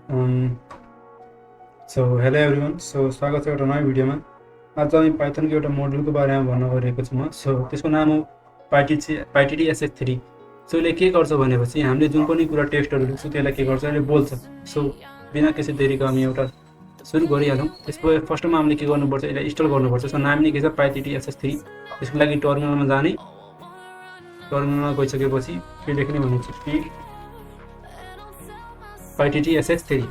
So hello everyone, so स्वागत छ एउटा नयाँ भिडियोमा। आज हामी पाइथनको एउटा मोडलको बारेमा भन्न गइरहेको छु म। सो त्यसको नाम हो पाइटिटी एसएक्स3। सो यसले के गर्छ भनेपछि हामीले जुन पनि कुरा टेक्स्टहरू लेख्छौँ त्यसलाई के गर्छ, यसले बोल्छ। सो बिना कसै देरीको हामी एउटा सुरु गरिहालौँ। त्यसको फर्स्टमा हामीले के गर्नुपर्छ, यसलाई इन्स्टल गर्नुपर्छ। सो नाम नै के छ, पाइटिटी एसएक्स3। त्यसको लागि टर्मिनलमा जाने, टर्मिनलमा गइसकेपछि के लेख्ने भनेपछि पाइटिटी एसएक्स3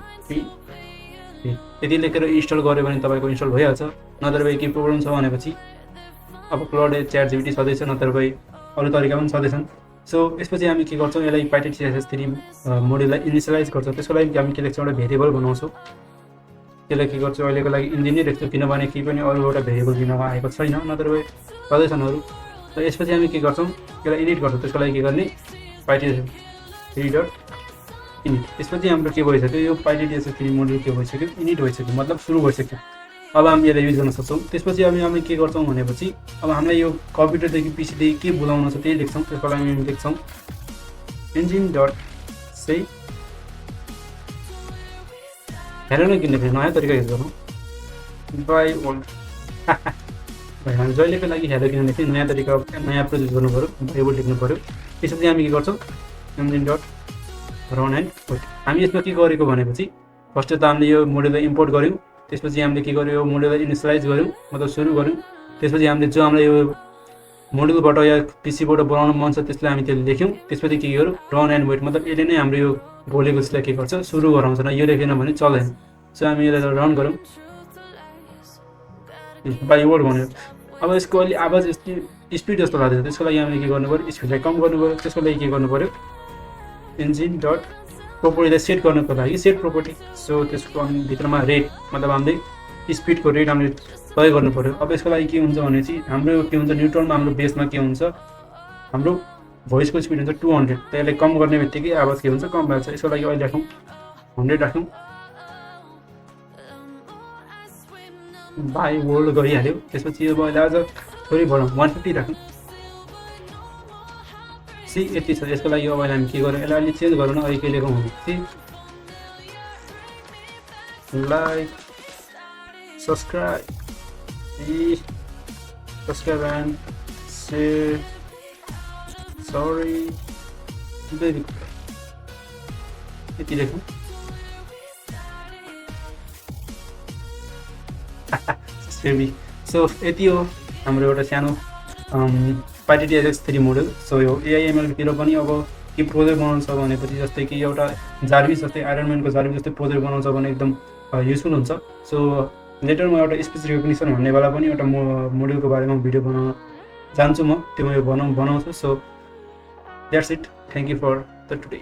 यदि लेखेर इन्स्टल गऱ्यो भने तपाईँको इन्स्टल भइहाल्छ। नत्र भए के प्रब्लम छ भनेपछि अब क्लाउड च्याट जिपिटी छँदैछ, नत्र भए अरू तरिका पनि छँदैछन्। सो यसपछि हामी के गर्छौँ, यसलाई पाइटिटी एसएक्स3 मोडललाई इनिसियलाइज गर्छौँ। त्यसको लागि हामी के लेख्छौँ, एउटा भेरिएबल बनाउँछौँ। त्यसलाई के गर्छौँ, अहिलेको लागि इन्जिन नै लेख्छौँ, किनभने केही पनि अरू एउटा भेरिएबल दिनमा आएको छैन, नत्र भए छँदैछन् अरू। र यसपछि हामी के गर्छौँ, यसलाई इनिट गर्छौँ। त्यसको लागि के गर्ने, पाइटिटी डट इनिट। त्यसपछि हाम्रो के भइसक्यो, यो पाइटिटी एसएक्स3 मोडल के भइसक्यो, इनिट भइसक्यो, मतलब सुरु भइसक्यो। अब हामी यसलाई युज गर्न सक्छौँ। त्यसपछि हामी के गर्छौँ भनेपछि अब हामीलाई यो कम्प्युटरदेखि पिसीदेखि के बोलाउन छ त्यही लेख्छौँ। त्यसको लागि हामी लेख्छौँ इन्जिन डट से हेर न, किन फेरि नयाँ तरिका युज गरौँ, बाई वर्ल्ड हामी जहिलेको लागि हेर किन लेख्ने, नयाँ तरिका नयाँ प्रोजेक्ट गर्नु पऱ्यो, बाई वर्ल्ड लेख्नु पऱ्यो। त्यसपछि हामी के गर्छौँ, engine dot run and wait. हामी यसमा के गरेको भनेपछि फर्स्ट त हामीले यो मोडललाई इम्पोर्ट गऱ्यौँ। त्यसपछि हामीले के गर्यौँ, यो मोडललाई इनिसियलाइज गऱ्यौँ, मतलब सुरु गऱ्यौँ। त्यसपछि हामीले जो हामीलाई यो मोडलबाट या पिसीबाट बनाउन मन छ त्यसलाई हामी त्यसले लेख्यौँ। त्यसपछि के गर्यौँ, रन एन्ड वेट, मतलब यसले नै हाम्रो यो बोलेको जसलाई के गर्छ, सुरु गराउँछ। न यो लेखेन भने चल्दैन। सो हामी यसलाई रन गरौँ, बाई वर्ड भन्यो। अब यसको अलि आवाज स्पिड जस्तो लाग्दैछ, त्यसको लागि हामीले के गर्नु पऱ्यो, स्पिडलाई कम गर्नु पऱ्यो। त्यसको लागि के गर्नु पऱ्यो, इन्जिन डट प्रोपर्टीलाई सेट गर्नको लागि सेट प्रोपर्टी। सो त्यसको भित्रमा रेट, मतलब हामीले स्पिडको रेट हामीले तय गर्नु पऱ्यो। अब यसको लागि के हुन्छ भनेपछि हाम्रो के हुन्छ, न्युट्रलमा हाम्रो बेसमा के हुन्छ, हाम्रो भोइसको स्पिड हुन्छ 200। त यसलाई कम गर्ने बित्तिकै आवाज के हुन्छ, कम भइहाल्छ। यसको लागि अहिले राखौँ 100 राखौँ, बाई वर्ल्ड गरिहाल्यो। त्यसपछि अब अहिले आज थोरै बढाउँ, 150 राखौँ। यति छ। यसको लागि अब हामी के गरौँ, यसलाई अलिक चेन्ज गरौँ न। अहिले के लेखौँ भनेपछि like subscribe and share, sorry, यति लेखौँ। सो यति हो हाम्रो एउटा सानो पाइटिटी एसएक्स3 मोडल। सो यो एआइएमएलतिर पनि अब के प्रोजेक्ट बनाउँछ भनेपछि जस्तै कि एउटा जार्भिस जस्तै, आइरनम्यानको जार्भिस जस्तै प्रोजेक्ट बनाउँछ भने एकदम युजफुल हुन्छ। सो लेटर म एउटा स्पिच रिकग्निसन भन्नेवाला पनि एउटा मोडलको बारेमा भिडियो बनाउन जान्छु म, त्यो म यो बनाउँछु। So that's it, thank you for the today.